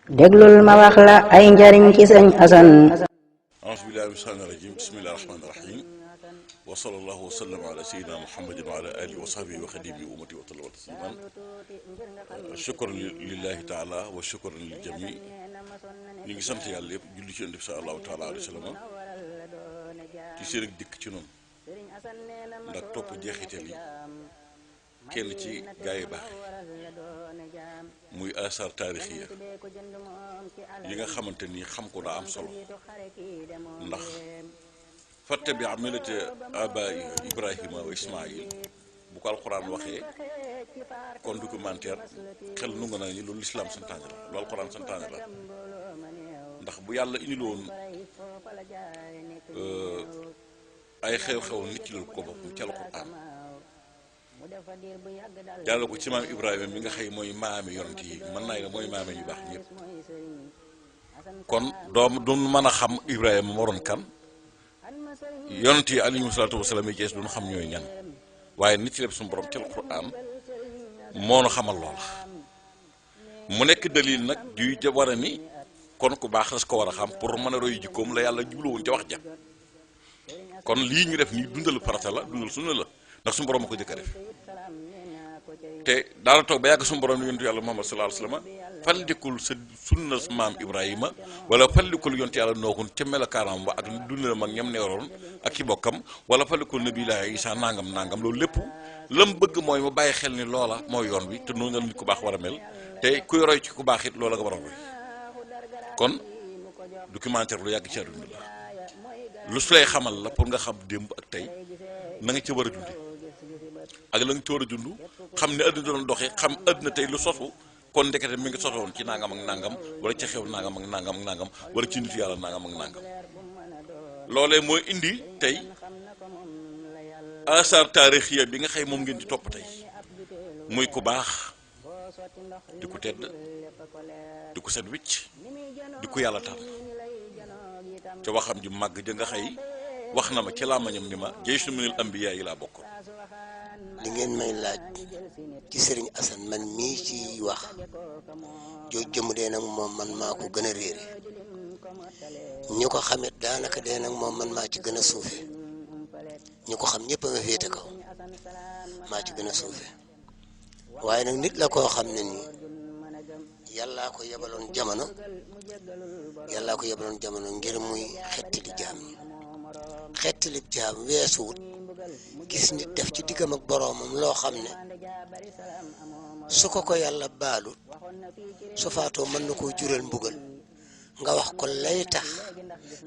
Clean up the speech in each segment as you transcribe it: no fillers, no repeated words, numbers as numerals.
déglul ma wax la ay njariñ ci sëñ Asan أعوذ بالله من الشيطان الرجيم بسم الله الرحمن الرحيم وصلى الله وسلم على سيدنا محمد وعلى آله وصحبه وخديمه أمتي وطلب تسليما شكرا لله تعالى وشكرا للجميع نيغي سانت يالا ييب جولي سي اندي صلى الله تعالى عليه وسلم ci seen dikk ci noonu ndax topp jeexital yi kenn ci gaay baax muy asar taarixiya yi nga xamante ni xam ko daa am solo ndax fatte bi amilate aba Ibrahima wa Ismaïl bu ko alquran waxee kon documentaire xel nu nga na ni loolu l'islam santaane la loolu alquran santaane la ndax bu yàlla indiloon ay xew-xew nit ki ko boppam ci alquran jàll ko ci maam Ibrahima mi nga xëy mooy maami yonent yi mën naa ne mooy maami yu baax ñëpp kon doom du mën a xam Ibrahima moroon kan yonent yi alayhimu salaatu wasalaam yi jees duñu xam ñooy ñan waaye nit ci lépp suñu borom ci alquran moo nu xamal loola mu nekk dalil nag juy war a ni kon ku baax las ko war a xam pour mën a roy jikkoom la yàlla jublu woon ca wax ja kon lii ñu def nii dundal farata la dundal sunna la ndax suñu borom a ko jëkk a def te daana toog ba yàgg suñu borom yontu yàlla Muhammad sallallahu alayhi wasallam faldikul sa sunna maam Ibrahima wala faldikul yontu yàlla nooxun ca melokaanam ba ak dundal mag ñam neeroon ak ki bokkam wala faldikul nabiyullaahi Isaa nangam loolu lépp lam bëgg mooy mu bàyyi xel ni loola mooy yoon bi te noonu la nit ku baax war a mel te kuy roy ci ku baax it loola nga war a roy kon documentaire lu yàgg ci àdduna la lu su lay xamal la pour nga xam démb ak tey na nga ci war a dunde ak la nga ci war a dund xam ne àdduna doon doxee xam àdduna tey lu sosu kon ndekete mi ngi sosoon ci nangam ak nangam wala ci xew nangam ak nangam ak nangam wala ci nit yàlla nangam ak nangam loolee mooy indi tey asar taarixiya bi nga xëy moom ngeen di topp tey muy ku baax di ku tedd di ku set wicc di ku yàlla taal ca waxam ji màgg ja nga xëy wax na ma ci làmmañam ni ma jaysu minal ambiya yi laa bokk li ngeen may laaj ci Serigne Assane man mii ci wax joo jëm dee nag moom man maa ko gën a réere ñu ko xamit daanaka dee nag moom man maa ci gën a suufe ñu ko xam ñëpp a nga féete kaw maa ci gën a suufe waaye nag nit la koo xam ne nii yàllaa ko yebaloon jamono ngir muy xettali jaam ñi xettali jaam weesuwut gis nit def ci diggam ak boroomam loo xam ne su ko yàlla baalut su faatoo mën na koo jural mbugal nga wax ko lay tax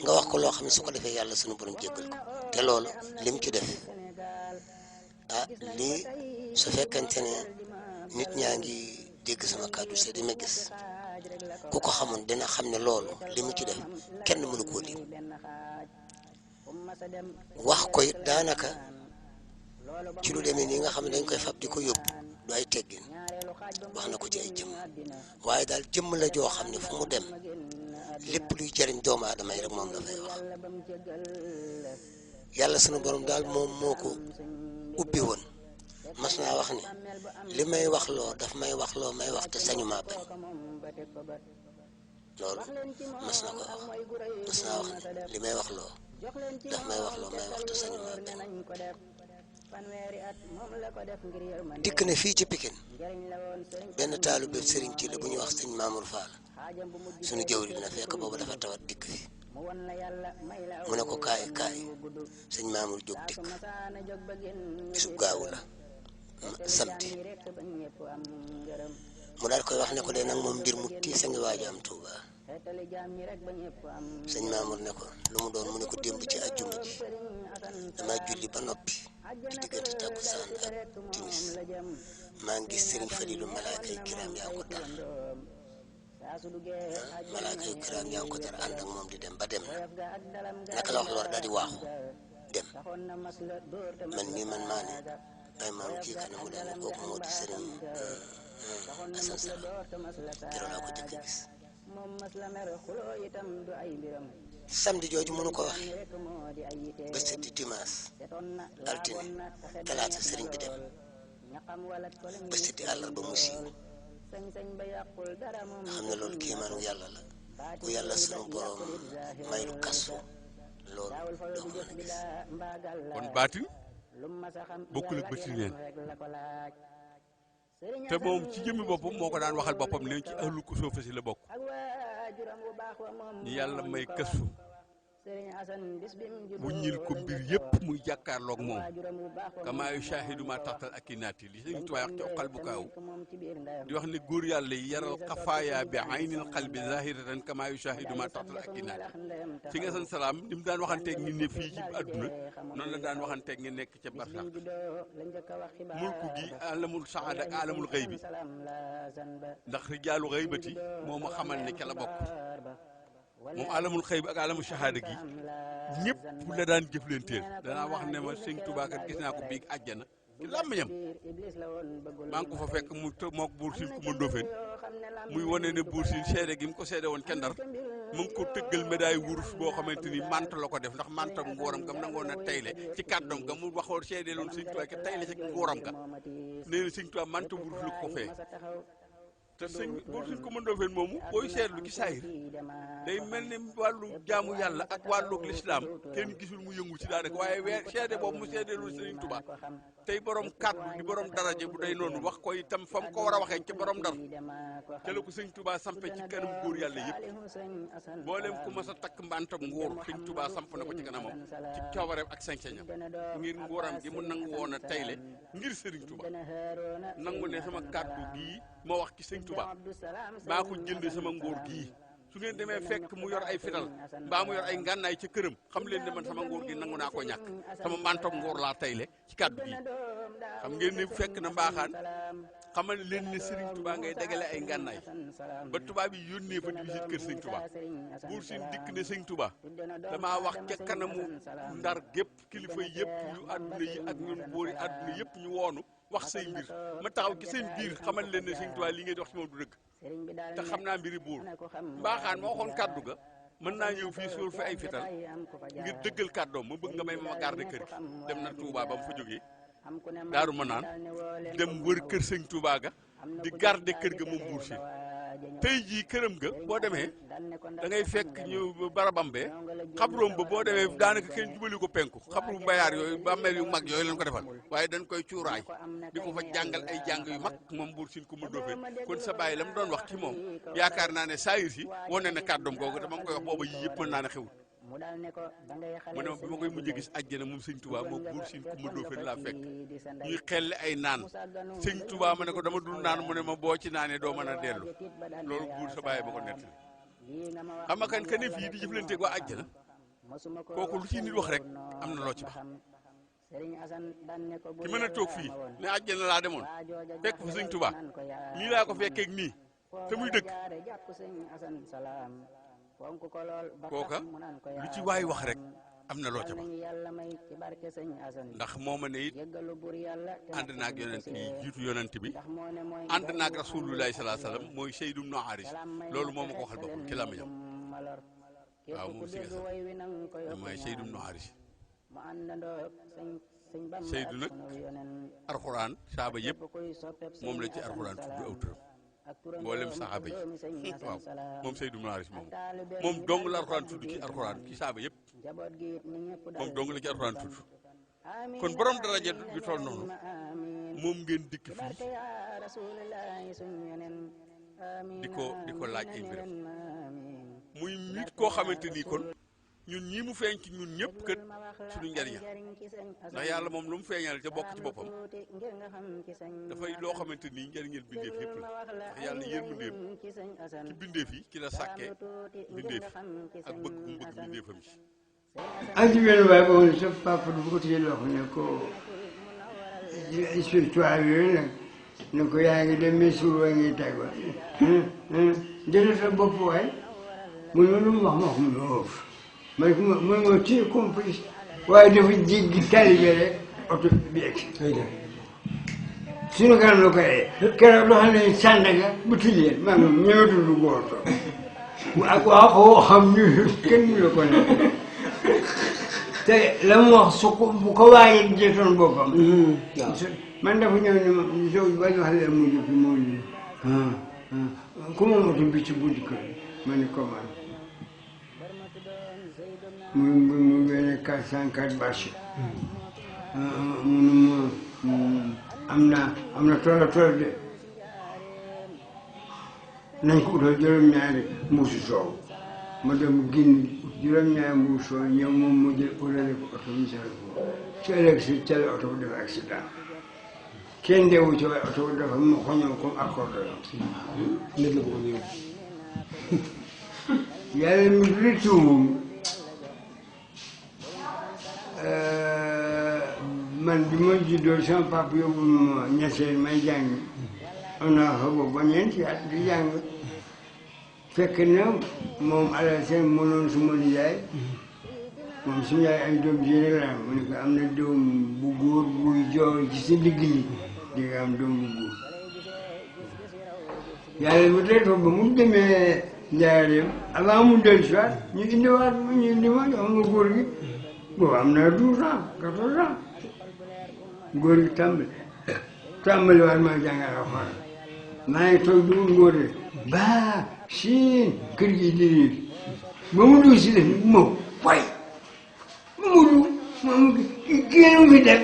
nga wax ko loo xam ne su ko defee yàlla sunu borom jéggal ko te loolu lim ci def lii su fekkente ne nit ñaa ngi dégg sama kàddu se di ma gis ku ko xamoon dina xam ne loolu li mu ci def kenn mënu koo lim wax ko it daanaka ci lu demee nii nga xam ne dañ koy fab di ko yóbbu du ay teggin wax na ko ci ay jëmm waaye daal jëmm la joo xam ne fu mu dem lépp luy jariñ doomu aadama yi rek moom dafay wax yàlla sunu borom daal moom moo ko ubbi woon mas naa wax ni li may wax loo daf may wax loo may wax te sañu maa bañ loolu mas na ko wax mas naa wax ni li may wax loo daf may wax loo may wax te sañu maa bañ dikk na fii ci Pikine benn taalibe sëriñ ci la bu ñuy wax sëñ Mamour Fall suñu jëwri na fekk boobu dafa tawat dikk fi mu ne ko kaay sëñ Mamour jóg dikk bisub gaawu la samedi mu daal koy wax ne ko de nag moom mbir mu tiis a ngi waaj am Tuuba sëñ Mamour ne ko lu mu doon mu ne ko démb ci àjjuma ji dama julli ba noppi ci diggante takkusaan ak timis maa ngi gis Serigne Falilu malaaka yi kiram yaa ko dar ànd ak moom di dem ba dem na naka la wax loolu daal di waaxu dem man maa ne bay maam kii kanamu leen kooku moo di Serigne Assane Sall keroog laa ko jëkk gis samedi jooju mënu ko waxe ba seddi dimanche altine talaata sëriñ bi dem ba seddi àllarba mu siiw nga xam ne loolu kéemaanu yàlla la ku yàlla sunu borom may lu kasu loolu doo ko mën a gis. kon baatin bokkul ak bëti neen te moom ci jëmmi boppam moo ko daan waxal boppam ne ci ahlu ko soofa si la bokk ñi yàlla may kasu wuññil ko mbir yëpp muy jàkkaarloog moom kamaa yushaahidu ma taxtal akinaati li Sëriñ Tuubaa wax ci oqal bu kaaw di wax ne góor yàlla yi yaral xafaaya bi aynil qalbi zahiratan kamaa yushaahidu ma taxtal akinaati ci nga san salaam ni mu daan waxanteeg ñi ne fii ci àdduna noonu la daan waxanteeg ñi nekk ca barsax mulku gi alamul saada ak alamul xëy bi ndax rijaalu xëybati moo ma xamal ne ca la bokk moom alamul xëy bi ak alamul shahada gi ñëpp la daan jëflanteel danaa wax ne ma sëñ Tuubaa kat gis naa ko biig àjjana ci làmmiñam maa ngi ko fa fekk mu mook buur sin ku ma ndóofeen muy wane ne buur sin seede gi mu ko seede woon ca Ndar mu ngi ko tëggal médaille wurus boo xamante ni mant la ko def ndax mantam nguuram gam nangoon na tayle ci kàddoom ga mu waxoon seede loon sëñ Tuubaa ke tayle ci nguuram ga nee na sëñ Tuubaa manta wurus lu ko fee te sëñ buur sin ko ma ndóofeen moomu booy seetlu ci saayir day mel ni wàllu jaamu yàlla ak wàllu lislaam kenn gisul mu yëngu ci daanaka waaye seede boobu mu seede lu Sëriñ Tuubaa tey borom kàddu di borom daraje bu day noonu wax ko itam fa mu ko war a waxee ci borom Ndar te la ko Sëriñ Tuubaa sampe ci kanam góor yàlla yëpp mboolem ku mas a takk mbantam nguur Sëriñ Tuubaa samp na ko ci kanamam ci coobareem ak sañ-sañam ngir nguuram gi mu nangu woon a tayle ngir Sëriñ Tuubaa nangu ne sama kàddu gii moo wax ci Sëriñ Tuubaa maa ko jënd sama nguur gii su ngeen demee fekk mu yor ay fital mbaa mu yor ay ngànnaay ca këram xam leen ne man sama nguur gi nangu naa ko ñàkk sama mantom nguur laa tayle ci kàddu gi xam ngeen ne fekk na mbaaxaan xamal leen ne Serigne Touba ngay dagale ay ngànnaay ba tubaab yi yónnee fa di visite kër Serigne Touba buur sin dikk ne Serigne Touba damaa wax ca kanamu Ndar gépp kilifa yëpp yu àdduna yi ak ñun buur yi àdduna yëpp ñu woonu wax say mbir ma taxaw ci seen biir xamal leen ne Serigne Touba li ngay di wax ci moom du dëgg te xam naa mbiri buur mbaaxaan ma waxoon kàddu ga mën naa ñëw fii suul fi ay fital ngir dëggal kàddoom ma bëgg nga may ma garder kër gi dem na Touba ba mu fa jógee daaru ma naan dem wër kër sëñ Touba ga di garder kër ga moom buur si tey jii këram ga boo demee da ngay fekk ñu barabam bee xabroom ba boo demee daanaka kenn jubali ko penku xabru mbayaar yooyu bàmmeel yu mag yooyu lañ ko defal waaye dañ koy cuuraay di ko fa jàngal ay jàng yu mag moom buur sin ku ma dóofee kon sa bàyyi la mu doon wax ci moom yaakaar naa ne saayir si wane na kàddoom googu te ma ngi koy wax booba yii yëpp mën naa ne xewul mu ne ma bi ma koy mujj gis àjjana moom sëñ Touba moom buur sin ku ma dóofee laa fekk ñuy xelli ay naan sëñ Touba ma ne ko dama dul naan mu ne ma boo ci naanee doo mën a dellu loolu buur sa bàyyi ba ko nett xam nga kan ne fii di jëflanteeg waa àjjana kooku lu ci nit wax rek am na loo ci bax ki mën a toog fii ne àjjana laa demoon fekk fa sëñ Touba nii laa ko fekkeeg nii te muy dëgg kooka lu ci waay wax rek am na loo ca ba ndax moo ma ne it ànd naag yonent yi jiitu yonent bi ànd naag rasulullahi salaa salaam mooy Seydou Ibnu Haris loolu moo ma ko waxal boppam ci làmmiñam waaw moom si nga sax mooy Seydou Ibnu Haris Seydou nag alxuraan saaba yëpp moom la ci alxuraan tudd aw turam mboolem saxaaba yi waaw moom Seydou Ibnu Haris moom dong la alxuraan tudd ci alxuraan ci saaba yëpp moom dong la ci alxuraan tudd kon borom daraja yu toll noonu moom ngeen dikk fii di ko laaj ay mbiram muy nit koo xamante ni kon ñun ñii mu feeñ ci ñun ñëpp kat suñu njariña ndax yàlla moom lu mu feeñal ca bokk ci boppam dafay loo xamante ni njariñal bindeef yëpp la ndax yàlla yërmandeem ci bindeef yi ci la sàkkee bindeef ak bëgg bu mu bëgg bindeefam ci am ci benn waay boobu sa papa du ko téye loxo ne ko histoire yooyu nag ne ko yaa ngi dem mais suur waa ngi tàgg wa jëlee sa bopp waay mu ne lu mu wax mu loof man ma téye complice waaye dafa jéggi tali bi rek oto bi egg suñu kanam la ko keroog loo xam ne Sandaga bu tijjee maa ngi ñëwatul lu góor ak waa ko xam ñu kenn mu la ko nekk te la mu wax su ko bu ko waayee jeetoon boppam man dafa ñëw ne ma soo bañ wax la mu jëf moo ñu ku moom oto bi ci buntu kër ma ni ko man mu benn 404 bâche munuma am na tool de nañ ko utal juróom-ñaari mbuusu soow ma dem génn juróom-ñaari mbuusu soow ñëw moom mu jël ulale ko oto bi sal ko ci ëllëg si ca la oto bi dafa accident kenn deewu ci waaye oto bi dafa mu xoñoo comme accordéon nit la ko ñëw yàlla mi rëccuwum man bi ma juddoo sama papa yóbbu ma ñeseen may jàng am naa fa boobu ba ñeenti at di jàng fekk na moom Alassane mënoon suma nijaay moom suñu yaay ay doom ji rek la mu ne ko am na doom bu góor buy jooy ci si digg li di nga am doom bu góor yàlla bu tey ba mu demee njaareem avant mu dellu si waat ñu indiwaat ñu indi ma jox ma góor gi boobu am na 12 ans 14 ans góor gi tàmbali waat ma jàngal alxuraan maa ngi toog di ngóor de baa siin kër gi di riir ba mu dugg si def moom fay mu dugg moom kii nu fi def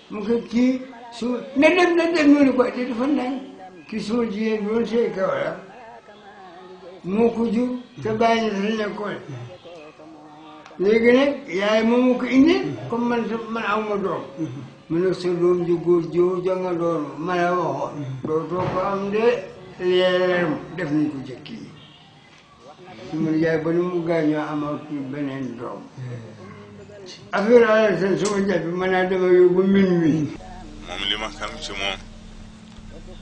mu ko kii su na dem noonu quoi te dafa nang kii suma jigéen bi doon see kaw la moo ko jur te bàyyi na sa nekkoon léegi nag yaay moomu ko indi comme man aw ma doom mu ne sa doom ji góor jiw jonga doon ma la waxoon dootoo ko am de leeram def nañ ko jëkk yi su ma yaay ba nu mu gaañoo amatu beneen doom affaire Alassane suma jàpp mën naa dama yóbbu min wi moom li ma xam ci moom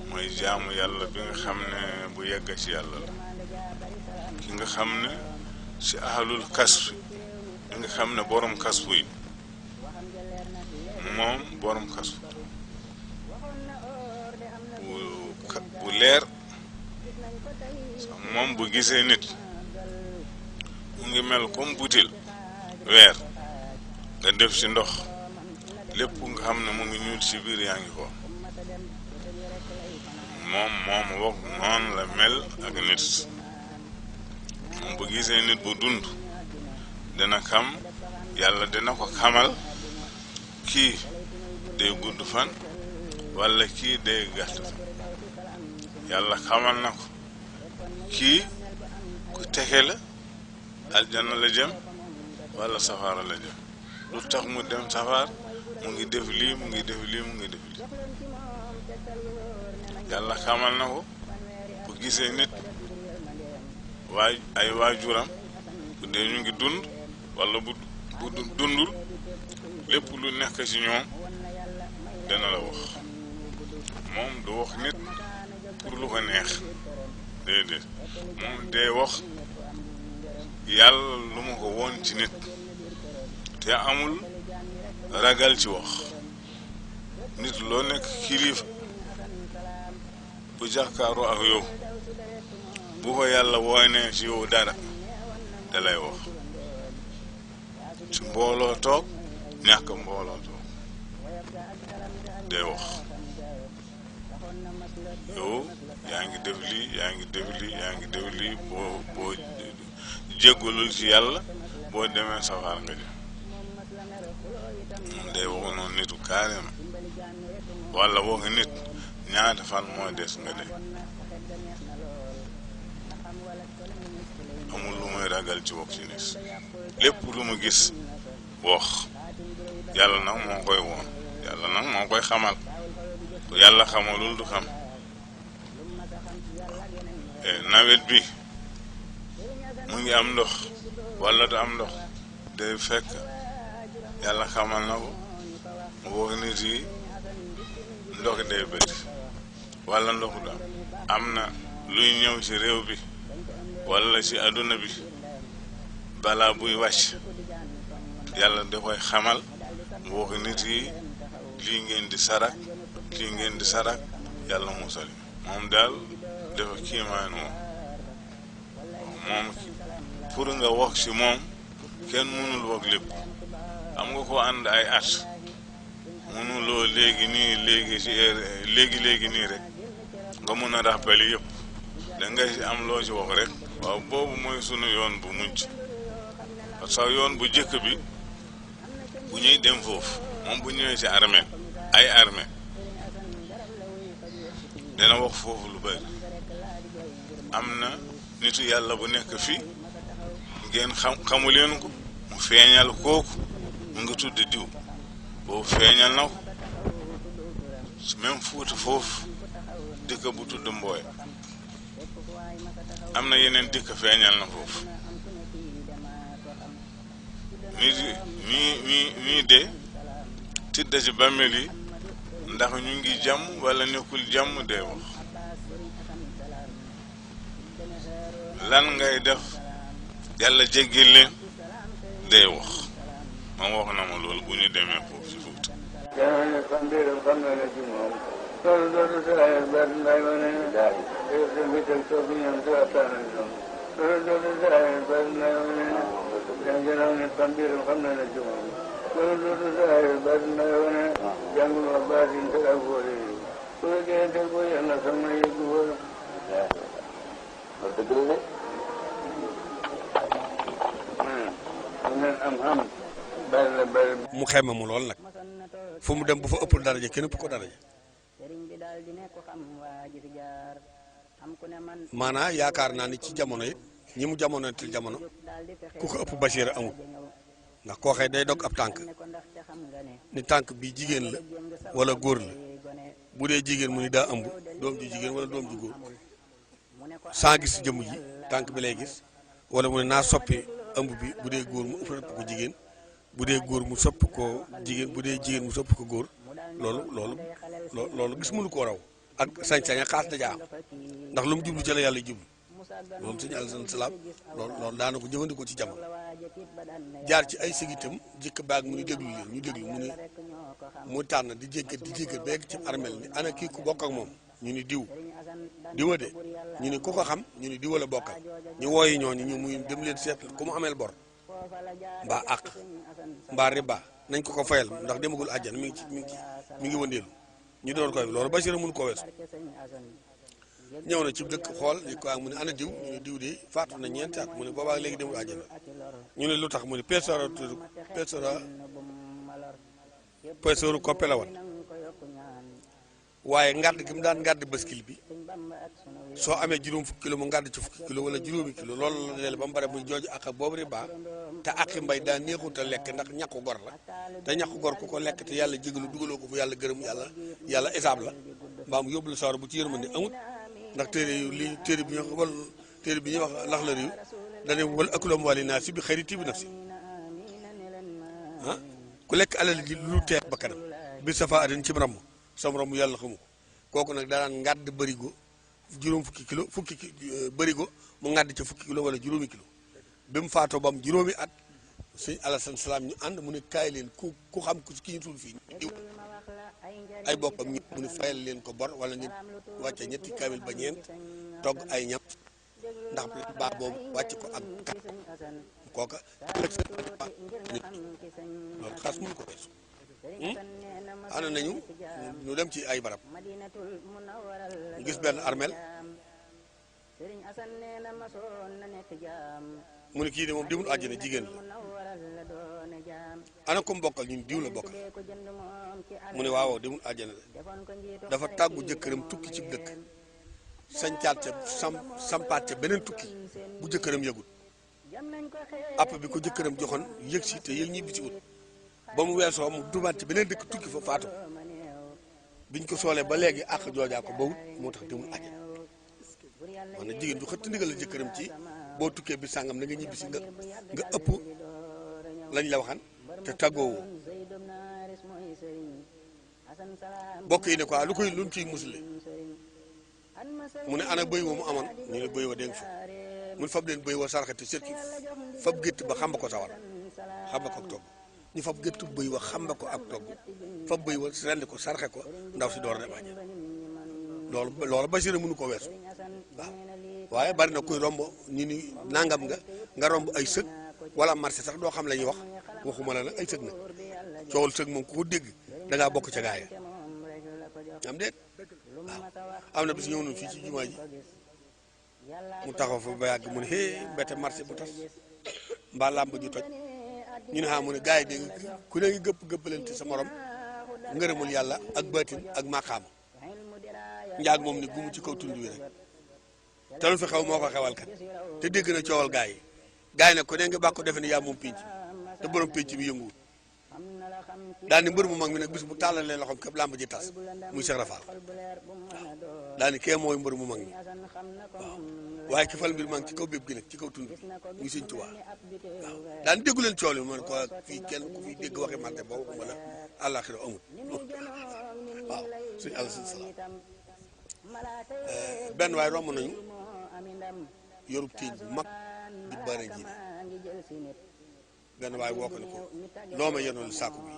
mooy jaamu yàlla bi nga xam ne bu yegg ci yàlla la ki nga xam ne ci ahlul kasf bi nga xam ne borom kasfu yi moom borom kasfu bu leer moom bu gisee nit mu ngi mel comme butil weer nga def ci ndox lépp nga xam ne mu ngi ñuul ci biir yaa ngi ko moom wax noonu la mel ak nit moom bu gisee nit bu dund dina xam yàlla dina ko xamal kii day gudd fan walla kii day gàtt fan yàlla xamal na ko kii ku texe la aljanna la jëm walla safara la jëm lu tax mu dem safar mu ngi def lii mu ngi def lii mu ngi def lii yàlla xamal na ko bu gisee nit ay waajuram bu dee ñu ngi dund walla bu dundul lépp lu nekk ci ñoom dana la wax moom du wax nit pour lu ko neex déedéet moom day wax yàlla lu ma ko woon ci nit te amul ragal ci wax nit loo nekk kilifa bu jàkkaaroo ak yow bu ko yàlla woonee ci yow dara da lay wax ci mbooloo toog ñàkk mbooloo toog day wax yow yaa ngi def lii yaa ngi def lii yaa ngi def lii boo jéggalul ci yàlla boo demee safar nga jëm moom day wax noonu nitu carrément walla wax nit ñaata fan moo des nga de amul lu muy ragal ci wax ci nit lépp lu mu gis wax yàlla nag moo koy woon yàlla nag moo koy xamal yàlla xamalul du xam nawet bi mu ngi am ndox walla du am ndox day fekk yàlla xamal na ko mu wax nit yi ndox day bëri walla ndox du am na luy ñëw ci réew bi walla ci àdduna bi balaa buy wàcc yàlla da koy xamal mu wax nit yi lii ngeen di sarak lii ngeen di sarak yàlla musal moom daal dafa kiimaan moom pour nga wax ci moom kenn mënul wax lépp am nga ko ànd ay at mënuloo léegi nii léegi ci léegi nii rek nga mun a rappel yëpp da ngay am loo ci wax rek waaw boobu mooy sunu yoon bu mujj parce que yoon bu jëkk bi bu ñuy dem foofu moom bu ñëwee ci armée ay armée dina wax foofu lu bari am na nitu yàlla bu nekk fii ngeen xamu leen ko mu feeñal kooku mu ngi tudd diw boobu feeñal na ko même Fuuta foofu dëkk bu tudd Mbooy am na yeneen dëkk feeñal na foofu ñii de tidda ci bàmmeel yi ndax ñu ngi jàmm wala nekkul jàmm day wax lan ngay def yàlla jéggil leen day wax moom wax na ma loolu bu ñu demee foofu ci Fuuta loolu dootu saa baat mbay ma ne daal te mbital soobu ñoom si waxtaan ak ñoom loolu dootu saa baat mbay ma ne dem gënaaw ne pambiram xam na la ci moom loolu dootu saa baat mbay ma ne jàngul wax baatin te ak boole yi su fekkee te boo yàlla sax ma yëggu wóor loolu dëgg la am bari la bari mu xeme mu lool nag fu mu dem bu fa ëppul daraja kenn ëpp ko daraja maanaa yaakaar naa ni ci jamono yi ñi mu jamonoontel jamono ku ko ëpp basiira amul ndax koo xëy day dog ab tànk ni tànk bi jigéen la wala góor la bu dee jigéen mu ni daa ëmb doom ju jigéen wala doom ju góor sans gis jëmm ji tànk bi lay gis wala mu ne naa soppi ëmb bi bu dee góor mu ëpp ko jigéen bu dee góor mu sopp ko jigéen bu dee jigéen mu sopp ko góor loolu gis mënu koo raw ak sañ-sañ a xaas dajaa am ndax lu mu jublu ci la yàlla jublu loolu sëñ Alassane Salam loolu daana ko jëfandikoo ci jamono jaar ci ay sigitam jëkk baag mu ni déglu leen ñu déglu mu ni mu tànn di jéggat beeg ci armel ni ana kii ku bokk ak moom ñu ni diwa de ñu ni ku ko xam ñu ni diwa la bokkal ñu wooyi ñooñu ñu muy dem leen seet ku mu ameel bor mbaa àq mbaa riba nañ ko fayal ndax demagul àjjana mi ngi wëndeelu ñu door koy loolu Basiira mun koo weesu ñëw na ci dëkk xool li ko mu ne ana diw ñu ne diw de faatu na ñeenti at mu ne boobaa léegi demul àjjana ñu ne lu tax mu ne peesooru koppe la woon waaye ngàdd gi mu daan ngàdd baskil bi soo amee juróom fukki kilo mu ngàdd ci fukki kilo wala juróomi kilo loolu la deel ba mu bare muy jooju ak boobu riba te aqi mbay daa neexut a lekk ndax ñàkku gor la te ñàkku gor ku ko lekk te yàlla jégalu dugaloo ko fu yàlla gërëm yàlla isaab la mbaa mu yóbbu la sawar bu ci yërmande amut ndax téere bi ñuy wax lax la réew dane wal akulam wali naa si bi xëyri tibi naf si ah ku lekk alal ji lu teeg ba kanam bi safa aden ci ramm sam ramm yàlla xamu ko kooku nag danaan ngàdd bërigo juróom fukki bërigo mu ngàdd ca fukki kilo wala juróomi kilo bi mu faatoo ba mu juróomi at sëñ Alassane Salam ñu ànd mu ne kaay leen ku xam ku ki ñu tuul fii ay bokkam ñu mu ne fayal leen ko bor wala ngeen wàcce ñetti kaamil ba ñeent togg ay ñam ndax baax boobu wàcc ko ak kat kooka loolu xas mënu ko weesu ànd nañu ñu dem ci ay barab gis benn armel mu ne kii de moom demul àjjana jigéen la ana ko bokkal ñun diw la bokkal mu ne waaw demul àjjana dafa tàggu jëkkëram tukki ci dëkk sañcaat ca sampaat ca beneen tukki bu jëkkëram yëgul app bi ko jëkkëram joxoon yëg si te yëg ñibbi si wut ba mu weesoo mu dumaat ci beneen dëkk tukki fa faatu biñ ko soolee ba léegi àq joojaa ko bawut moo tax demul àjjana man na jigéen du xëtt ndigal la jëkkëram ci boo tukkee bi sàngam na nga ñibbi si nga ëpp lañ la waxan te tàggoowu bokk yi ne quoi lu mu ciy musle mu ne ana bëy wa mu amoon ñu ne bëy wa dégg fa mun fab leen bëy wa sarxati sërki fab gétt ba xamba ko sawar xamba ko ak togg ñu fab géttu bëy wa xamba ko ak togg fab bëy wa rendi ko sarxe ko ndaw si door dem añ loolu Basiira mënu ko weesu waaw waaye bari na kuy romb ñu ni nangam nga romb ay sëg wala marché sax doo xam la ñuy wax waxuma la nag ay sëg nag coowal sëg moom ku ko dégg da ngaa bokk ca gaaya am déet waaw am na bis ñëw nañu fii ci jumaa ji mu taxaw fa ba yàgg mu ne mbete marché bu tas mbaa làmb ju toj ñu ne mu ne gars yi dégg ku ne ngi gëppalante sa morom ngërëmul yàlla ak baatin ak maqaama njaag moom ni gumu ci kaw tund wi rek te lu fi xew moo ko xewal kat te dégg na coowal gars yi nag ku ne nga bàkko defe ne yaa moom pénc te borom pénc bi yënguwul daal ni mbër mu mag mi nag bis bu tàllalee loxoom képp làmb ji tas muy Cheikh Rafal waaw daal ni kee mooy mbër mu mag mi waaw waaye ki fal mbir maa ngi ci kaw bépp gi nag ci kaw tund bi muy Sëñ Tuubaa waaw daan déggu leen coow li man ko fii kenn ku fi dégg waxi mante boobu mën a àllaaxira amul waaw suñu àll suñu salaam benn waaye romb nañu yorub téeñ bu mag di bare ji benn waaye woo ko ni ko loo ma yenoon sàkku bi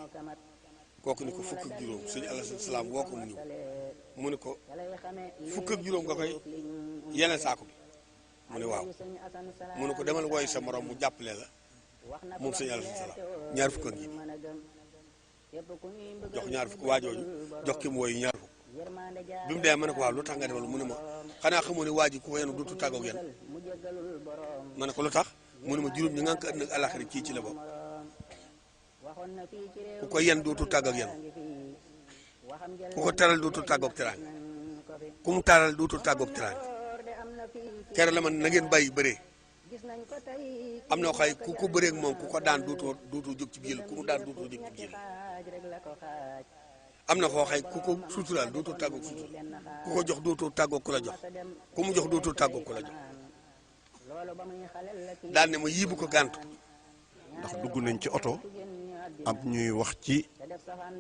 kooku ni ko fukk ak juróom suñu àll suñu salaam woo ko mu ñëw mu ni ko fukk ak juróom nga koy yeneen sàkku bi mu ne waaw mu ne ko demal woy sa morom mu jàppale la moom suñu àll suñu salaam ñaar fukk ak ji jox ñaar fukk waa jooju jox ki mu woy ñaar fukk bi mu dee ma ne ko waaw lu tax nga defal mu ne ma xanaa xamoo ne waa ji ku ko yenu dootu tàggoog yéen ma ne ko lu tax mu ne ma juróom ñi nga ko ënd ak alaxira kii ci la bokk ku ko yen dootu tàggoog yéen ku ko teral dootu tàggoog teraanga ku mu taral dootu tàggoog teraanga kere la man na ngeen bàyyi bëree am na xay ku ko bëree ak moom ku ko daan dootoo jóg ci biir ku mu daan dootoo jóg ci biir am na koo xay ku ko suturaal dootoo tàggoog sutur ku ko jox dootoo tàggoog ku la jox ku mu jox dootoo tàggoog ku la jox daan ne ma yiibu ko gàntu ndax dugg nañ ci oto am ñuy wax ci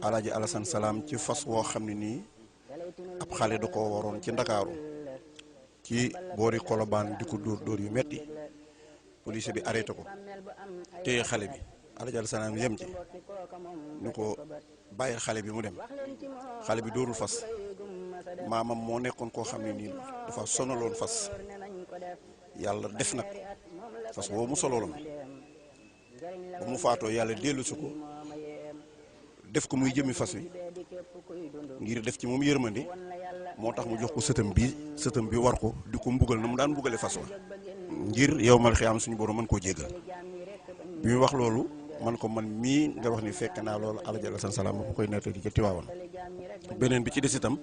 Alaaji Alassane Salam ci fas woo xam ne nii ab xale da ko waroon ci Ndakaaru ci boori Kolobaan di ko dóor yu metti police bi arrêté ko téye xale bi Alaaji Alassane Salam yem ci ñu ko bàyyi xale bi mu dem xale bi dóorul fas maamam moo nekkoon koo xam ne nii dafa sonaloon fas yàlla def nag fas woo mu sololoon ba mu faatoo yàlla dellu si ko def ko muy jëmi fas wi ngir def ci moom yërmande moo tax mu jox ko sëtam bi war ko di ko mbugal na mu daan mbugale fas wa ngir yow mal xiyaam suñu borom mën koo jéggal bi mu wax loolu man ko man mii nga wax ni fekk naa loolu Alaaji Alassane Salam ma koy nettali ca Tiwaawan beneen bi ci des itam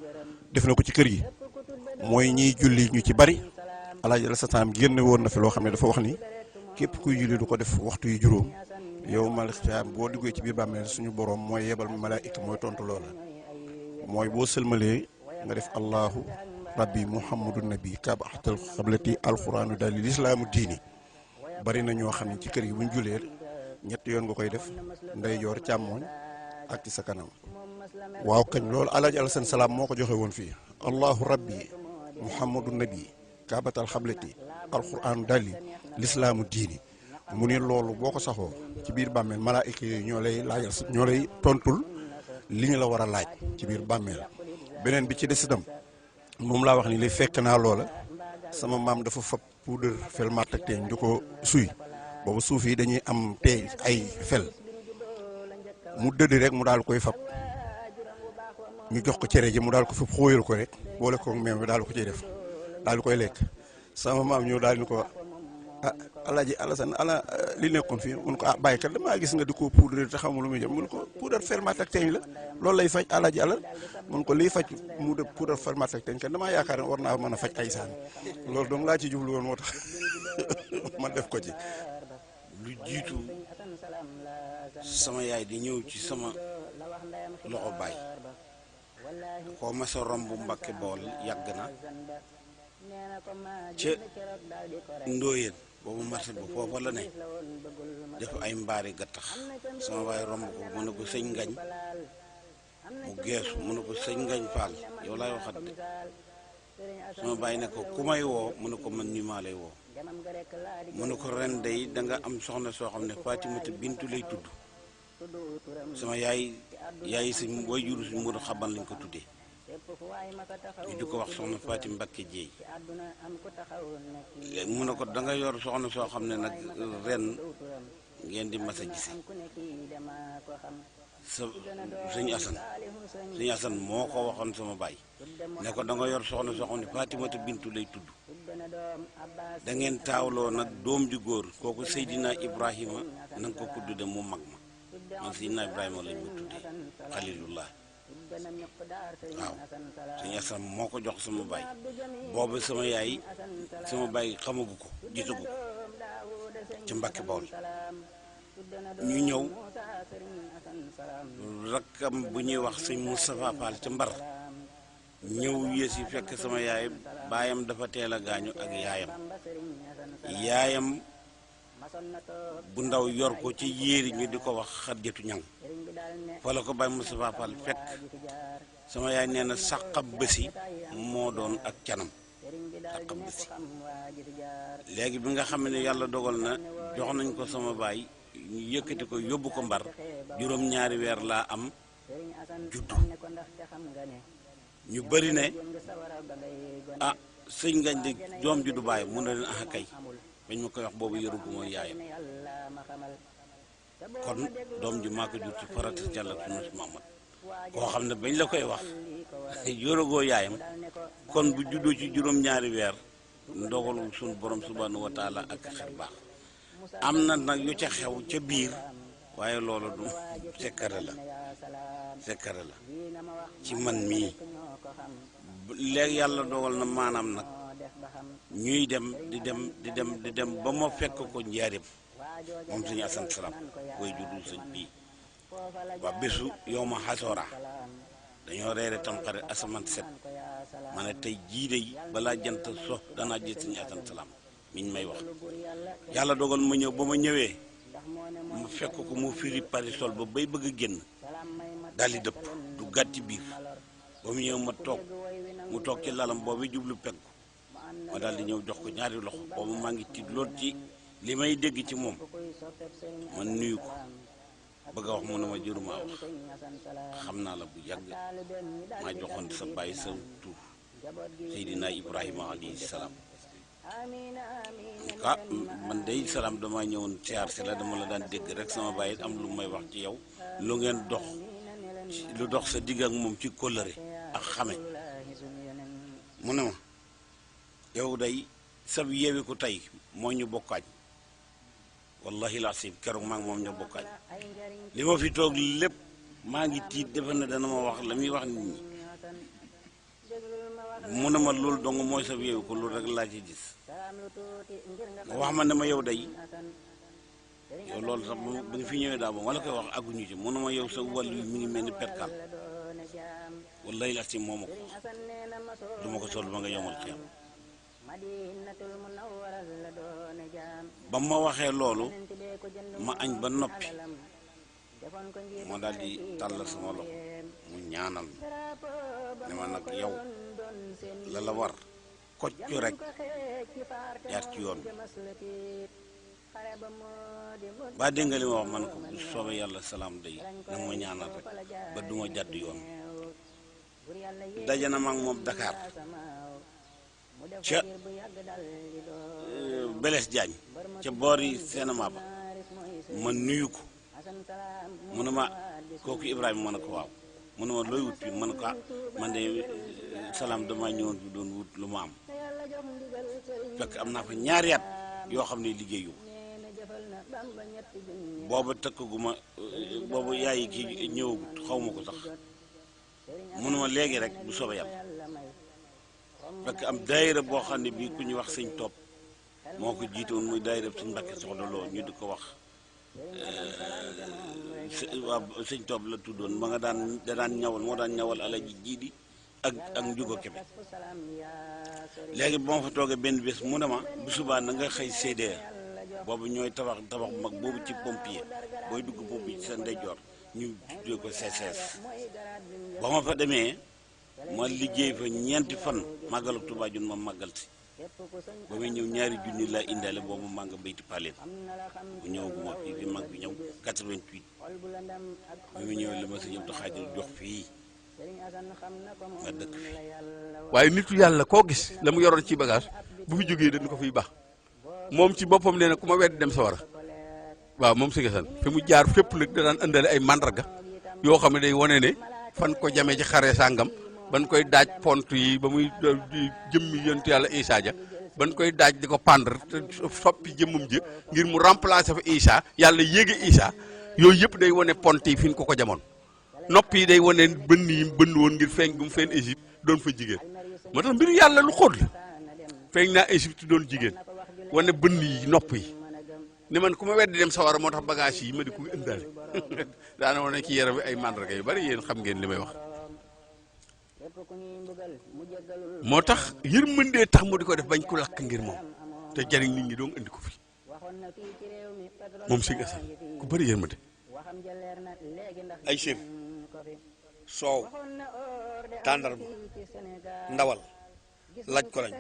def na ko ci kër gi mooy ñiy julli ñu ci bari Alaaji Alassane Salam génne woon na fi loo xam ne dafa wax ni képp kuy julli du ko def waxtu yu juróom yow mal xiyaam boo duggee ci biir bàmmeel suñu borom mooy yebal malaayika mooy tontu loola mooy boo sëlmalee nga def allahu rabbi muhammadu nabi kabaxtal xablati alquranu daal lislaamu diini bari na ñoo xam ne ci kër gi buñ julee ñetti yoon nga koy def ndeyjoor càmmooñ ak ci sa kanam waaw kañ loolu Alaaji Alassane Salam moo ko joxe woon fii allahu rabbi muhammadu nabi kabatal xablati alquranu daal lislaamu diini mu ne loolu boo ko saxoo ci biir bàmmeel malaayika yooyu ñoo lay tontul li ñu la war a laaj ci biir bàmmeel beneen bi ci des itam moom laa wax ni li fekk naa loola sama maam dafa fab poudre fel matt ak teeñ di ko suy boobu suuf yi dañuy am teeñ ay fel mu dëdd rek mu daal koy fab ñu jox ko cere ji mu daal ko fab xóoyal ko rek boole ko meew bi daal ko ciy def daal koy lekk sama maam ñëw daal ni ko Alaaji Alassane li nekkoon fii mun ko bàyyikat damaa gis nga di ko poudre te xamul lu muy jëm mun ko poudre fermat ak teeñ la loolu lay faj Alaaji Alal mun ko liy faj mu de poudre fermat ak teeñ kat damaa yaakaar ne war naa mën a faj ay saan loolu donc laa ci jublu woon moo tax ma def ko ci. lu jiitu sama yaay di ñëw ci sama loxo baay koo ma sa romb Mbàkke Bawol yàgg na ca Ndóoyeen boobu marché ba foofa la ne def ay mbaari gattax sama waay romb ko mu ne ko sëñ ngañ mu geesu mu ne ko sëñ ngañ Faal yow laay waxat de sama baay ne ko ku may woo mu ne ko man ñu maa lay woo mu ne ko ren day da nga am soxna soo xam ne Fatimata Bintu lay tudd sama yaay sëñ way juru si Moodu Xaban lañ ko tuddee ñu di ko wax soxna Fatim Mbakke Jéey mu ne ko da nga yor soxna soo xam ne nag ren ngeen di mas a gise sa sëñ Asan moo ko waxoon sama baay ne ko da nga yor soxna soo xam ne Fatimata Bintu lay tudd da ngeen taawloo nag doom ju góor kooku Seydina Ibrahima na nga ko kudd de mu mag ma man Seydina Ibrahima lañ ma tuddee Xalilullah waaw sëñ Asan moo ko jox sama baay boobu sama baay xamagu ko gisagu ko ci Mbàkke Bawol ñu ñëw rakkam bu ñuy wax sëñ Moustapha Fall ci Mbar ñëw yées yi fekk sama yaay baayam dafa teel a gaañu ak yaayam bu ndaw yor ko ci yéeri ñu di ko wax Xadijatu Ñaŋ fa la ko Baay Moustapha Fall fekk sama yaay nee na sàqab bësi moo doon ak canam sàqab bësi léegi bi nga xam ne yàlla dogal na jox nañ ko sama baay ñu yëkkati ko yóbbu ko Mbar juróom-ñaari weer laa am juddu ñu bëri ne ah sëñ ngañ de doom ju du bàyyi mun na leen ah kay bañ ma koy wax boobu yoru ko mooy yaayam kon doom ji maa ko jur ci farata Yàlla sunna Muhammad koo xam ne bañ la koy wax yorogoo yaayam kon bu juddoo ci juróom-ñaari weer ndogalu sun borom subhanahu wa taala ak xel baax am na nag yu ca xew ca biir waaye loolu du sekkare la ci man mii léegi yàlla dogal na maanaam nag ñuy dem di dem ba ma fekk ko njaareem moom sëñ Asan Salaam koy juddu sëñ bii waa bésu yow ma xasoora dañoo reere tam xarit asamaan set ma ne tey jii de balaa jant so danaa gis sëñ Asan Salaam miñ may wax yàlla dogal ma ñëw ba ma ñëwee mu fekk ko mu firi parisol ba bay bëgg a génn daldi dëpp du gàtti biir ba mu ñëw mu toog ci lalam boobu jublu penku ma daldi ñëw jox ko ñaari loxo boobu maa ngi tiit lool ci li may dégg ci moom man nuyu ko bëgg a wax mu ne ma jëruma wax xam naa la bu yàgg maa joxoon sa bàyyi sa tur Seydina Ibrahima alayhi salaam ah man day salaam dama ñëwoon siyaar si la dama la daan dégg rek sama bàyyi am lu may wax ci yow lu ngeen dox sa digg ak moom ci kóllëre ak xame mu ne ma yow day sab yeewi ko tey moo ñu bokkaañ wallahi laasim keroog maa ngi moom ñoo bokkaañ li ma fi toog lépp maa ngi tiit defe ne dana ma wax la muy wax nit ñi mu ne ma loolu dong mooy sab yeewi ko loolu rek laa ci gis wax ma ne ma yow day yow loolu sax ba nga fi ñëwee daa ba wala koy wax àgguñu ci mu ne ma yow sa wàllu mi ngi mel ni perkal wallahi laasim moo ma ko wax du ma ko sol ba nga yomal xiyam ba ma waxee loolu ma añ ba noppi ma daal di tàll sama loxo mu ñaanal ne ma nag yow la war koccu rek jaar ci yoon ba dégg nga li ma wax man ko bu soobee yàlla salaam day nag ma ñaanal rek ba duma jàdd yoon daje na ma ak moom Dakar ca Blaise Diagne ca boori cinéma ba ma nuyu ko mu ne ma kooku Ibrahima ma ne ko waaw mu ne ma looy wut fii ma ne ko man de salaam dama ñëwoon fi doon wut lu ma am fekk am naa fa ñaari at yoo xam ne liggéeyu booba tëkkaguma boobu yaayi kii ñëwagut xaw ma ko sax mu ne ma léegi rek bu soobee yàlla fekk am daayira boo xam ne bii ku ñuy wax sëñ Topp moo ko jiite woon muy daayira suñ Mbàkke Soxna Lo ñu di ko wax waa sëñ Topp la tuddoon ma nga daan ñawal moo daan ñawal Alaji Jiidi ak Njugo Kebe léegi ba ma fa toogee benn bés mu ne ma bu subaa na nga xëy CDR boobu ñooy tabax bu mag boobu ci pompier booy dugg pompier ci sa ndeyjoor ñu tuddee ko CCS ba ma fa demee ma liggéey fa ñeenti fan màggal ak Tuubaa jun ma màggal si ba muy ñëw ñaari junni laa indaale boobu maa nga bayti paleen bu ñëwaguma fii fi mag bi ñëw 88 ba muy ñëw li ma si ñëw taxaajal jox fii nga dëkk fii waaye nitu yàlla koo gis la mu yoroon ci bagage bu fi jógee dañ ko fiy baax moom ci boppam nee na ku ma wedd dem sa war a waaw moom si nga san fi mu jaar fépp nag da daan indale ay mandarga yoo xam ne day wane ne fan ko jamee ci xare sàngam ban koy daaj pont yi ba muy jëmmi yontu yàlla Isa ja ban koy daaj di ko pendre te soppi jëmmam ji ngir mu remplacer fa Isa yàlla yéege Isa yooyu yëpp day wane pont yi fi ñu ko jamoon nopp yi day wane bënn yi bënn woon ngir feeñ gu mu feeñ Égypte doon fa jigéen moo tax mbiru yàlla lu xóot la feeñ naa Égypte doon jigéen wane bënn yi nopp yi ni man ku ma weddi dem sawara moo tax bagage yi ma di ko indaale daana wane ci yaram ay mandarga yu bari yéen xam ngeen li may wax moo tax yërmandee tax mu di ko def bañ ko lakk ngir moom te jariñ nit ñi doon indi ko fi moom Sëñ Asan ku bari yërmande ay sir soow tàndarma ndawal laaj ko lañ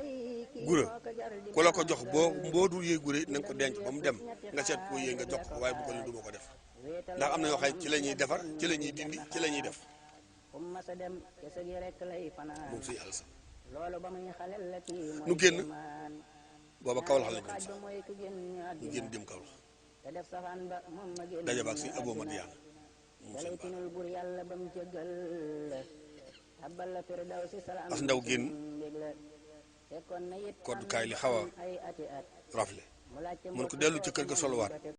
gura ku la ko jox boo dul yëy gura na nga ko denc ba mu dem nga seet ko yëy nga jox ko waaye bu ko ne du ma ko def ndax am na yoo xam ci la ñuy defar ci la ñuy dindi ci la ñuy def moom Sëñ Alasan nu génn booba Kawlax lañ dem sax nu génn dem Kawlax daje baag Sëñ Aboo Madiyaan moom seen baax as ndaw génn koddukaay li xaw a rafle mun ko dellu ci kër ga soluwaat